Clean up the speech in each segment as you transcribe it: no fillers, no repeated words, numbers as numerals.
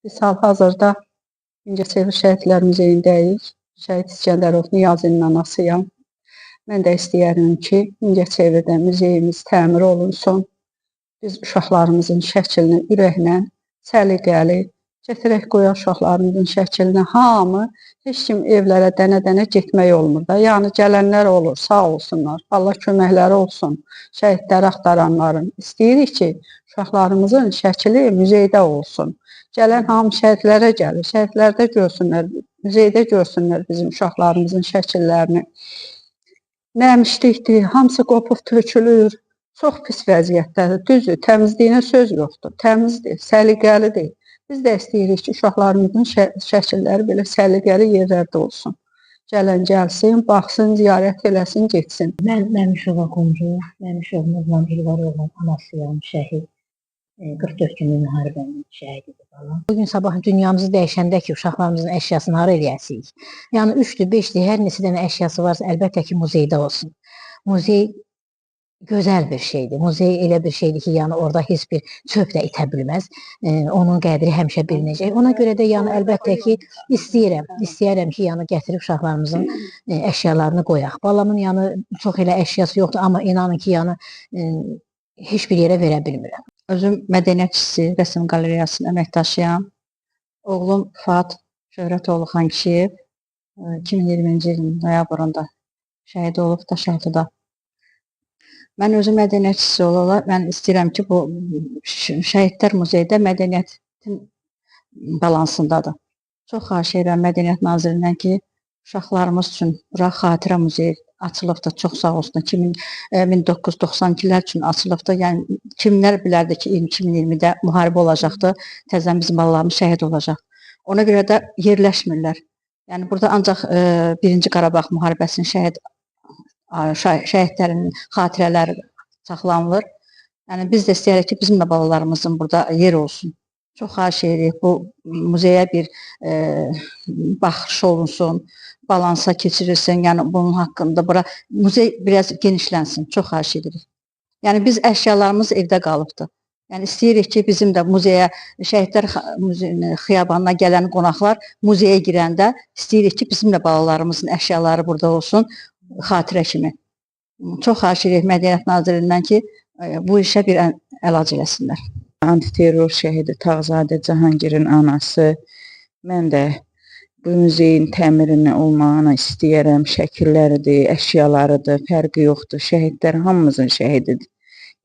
Biz hal-hazırda Mingəçevir Şəhidlər Muzeyindəyik. Şəhid İsgəndərov Niyazinin anasıyam. Mən də istəyərəm ki, Mingəçevirdə muzeyimiz təmir olunsun. Biz uşaqlarımızın şəklini ürəklə, səliqəli gətirək qoyaq uşaqlarımızın şəklini. Hamı, heç kim evlərə dənə-dənə getmək olmur da. Yəni gələnlər olur, sağ olsunlar. Allah köməkləri olsun şəhidləri axtaranların. İstəyirik ki, uşaqlarımızın şəkli muzeydə olsun. Gələn hamı şəhidlərə gəlir. Şəhidlərdə görsünlər, muzeydə görsünlər bizim uşaqlarımızın şəkillərini. Nəmişlikdir, hamısı qopub tökülür. Çox pis vəziyyətdədir. Düzdür, təmizliyinə söz yoxdur. Təmizdir, səliqəlidir. Biz də istəyirik ki, uşaqlarımızın şəkilləri belə səliqəli yerlərdə olsun. Gələn gəlsin, baxsın, ziyarət eləsin, getsin. Mən Məmişova qonşu, Məmişovumuzla İlvar oğlan anasıyam, şəhid. 44 günlük müharibənin şəhididir balam. Bugün sabah dünyamızı dəyişəndə ki, uşaqlarımızın əşyasını hara eləyəsik? Yəni 3-dür, 5-dir, hər neçə dənə əşyası varsa əlbəttə ki, muzeydə olsun. Muzey gözəl bir şeydir. Muzey elə bir şeydir ki, yəni orada heç bir çöp də itə bilməz. Onun qədri həmişə bilinəcək. Ona görə də yəni əlbəttə ki, istəyirəm ki, yəni gətirib uşaqlarımızın əşyalarını qoyaq. Balamın yəni çox elə əşyası yoxdur, amma inanın ki, yəni heç bir yerə verə bilmirəm. Özüm mədəniyyət işçisi, rəsm qalereyasının əməkdaşıyam. Oğlum Fuad Şöhrətoğlu Xankişiyev 2020-ci ilin noyabrında şəhid olub Daşaltıda. Mən özüm mədəniyyət işçisi olaraq mən istəyirəm ki, bu Şəhidlər Muzeydə mədəniyyətin balansındadır. Çox xahiş edirəm Mədəniyyət Nazirindən ki, uşaqlarımız üçün bura xatirə muzeyi açılıbdır. Çox sağ olsun. 1992-lər üçün açılıbdır. Yəni kimlər bilərdi ki, 2020-də müharibə olacaqdı, təzədən bizim balalarımız şəhid olacaq. Ona görə də yerləşmirlər. Yəni burada ancaq Birinci Qarabağ müharibəsinin şəhidlərinin xatirələri saxlanılır. Yəni biz də istəyirik ki, bizim də balalarımızın burada yer olsun. Çox xahiş edirik bu muzeyə bir baxış olunsun, balansa keçirilsin. Yəni bunun haqqında bura muzey biraz genişlənsin. Çox xahiş edirik. Yəni biz əşyalarımız evdə qalıbdır. Yəni istəyirik ki, bizim də muzeyə, Şəhidlər xiyabanına gələn qonaqlar muzeyə girəndə istəyirik ki, bizim də balalarımızın əşyaları burada olsun, xatirə kimi. Çox xahiş edirik Mədəniyyət Nazirindən ki, bu işə bir əlac eləsinlər. Antiterror şəhidi Tağızadə Cahangirin anası. Mən də bu muzeyin təmirini olmağını istəyirəm. Şəkilləridir, əşyalarıdır, fərqi yoxdur. Şəhidlər hamımızın şəhididir.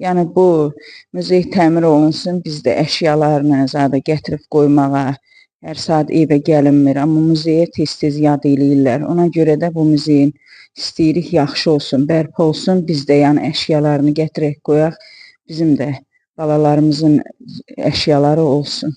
Yəni bu muzey təmir olunsun, biz də əşyalarını zadə gətirib qoymağa hər saat evə gəlinmir, amma muzeyə tez-tez yad eləyirlər. Ona görə də bu muzeyin istəyirik yaxşı olsun, bərpa olsun, biz də yəni əşyalarını gətirək qoyaq, bizim də balalarımızın əşyaları olsun.